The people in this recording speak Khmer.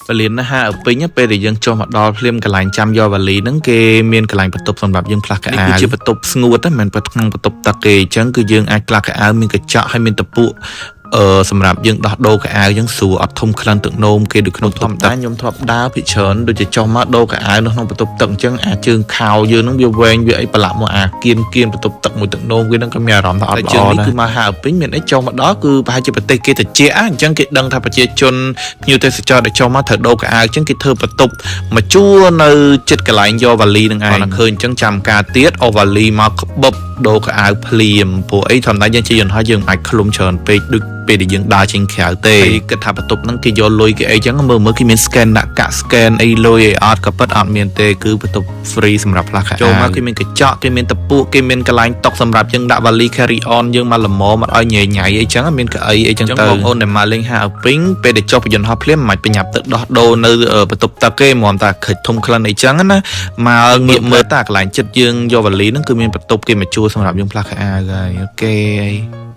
ពលានណាហាឲ្យពេញពេលដែលយើងចុះមកដល់ភ្លាមកន្លែងចាំយកវ៉ាលីហ្នឹងគេមានកន្លែងបន្ទប់សម្រាប់យើងផ្លាស់កៅអៅនេះគឺជាបន្ទប់ស្ងួតហ្នឹងមិនមែនបន្ទប់ក្នុងបន្ទប់ទឹកទេអញ្ចឹងគឺយើងអាចផ្លាស់កៅអៅមានកញ្ចក់ហើយមានតពួកអឺសម្រាប់យើងដោះដូរកៅអៅយើងស្រួលអត់ធំក្លិនទឹកនោមគេដូចក្នុងធម្មតាខ្ញុំធ្លាប់ដើរភិកច្រើនដូចជាចុះមកដូរកៅអៅនៅក្នុងបន្ទប់ទឹកអញ្ចឹងអាជើងខោយើងហ្នឹងវាវែងវាអីប្រឡាក់មកអាគៀនគៀនបន្ទប់ទឹកមួយទឹកនោមគេហ្នឹងក៏មានអារម្មណ៍ថាអត់ល្អដែរគឺមកហាពេញមានអីចុះមកដល់គឺប្រហែលជាប្រទេសគេតិចអញ្ចឹងគេដឹងថាប្រជាជនភ្ញៀវទេសចរដែលចុះមកត្រូវដូរកៅអៅអញ្ចឹងគេធ្វើបន្ទប់មកជួរនៅចិត្តកន្លែងយកវ៉ាលីនឹងឯងឃើញអញ្ចឹងចាំការទៀតអូវ៉ាលីមកក្បឹបដូរកៅអៅភ្លាមព្រោះអីធម្មតាយើងជិះយន្តហោះយើងមិនអាចឃ្លុំច្រើនពេកដូចពេលដែលយើងដើរចេញក្រៅទេគិតថាបន្ទប់ហ្នឹងគេយកលុយគេអីចឹងមើលមើលគេមាន scan ដាក់កាក់ scan អីលុយអីអត់ក៏ពិតអត់មានទេគឺបន្ទប់ free សម្រាប់ផ្លាស់ខោចូលមកគេមានកញ្ចក់គេមានតពួកគេមានកន្លែងតុសម្រាប់យើងដាក់វ៉ាលី carry on យើងមកល្មមអត់ឲ្យញ៉ៃញ៉ៃអីចឹងមានកៅអីអីចឹងទៅបងប្អូនដែលមកលេងហាពេញពេលដែលចុះពីយន្តហោះភ្លាមមិនបាច់ប្រញាប់ទៅដោះដូរនៅបន្ទប់ទឹកទេហ្មងតាខិចធំក្លិនអីចឹងណាមកងាកមើលតាកន្លែងចិត្តយើងយកវ៉ាលីហ្នឹងគឺមានបន្ទប់គេមកជួលសម្រាប់យើងផ្លាស់ខោអាវហើយ OK។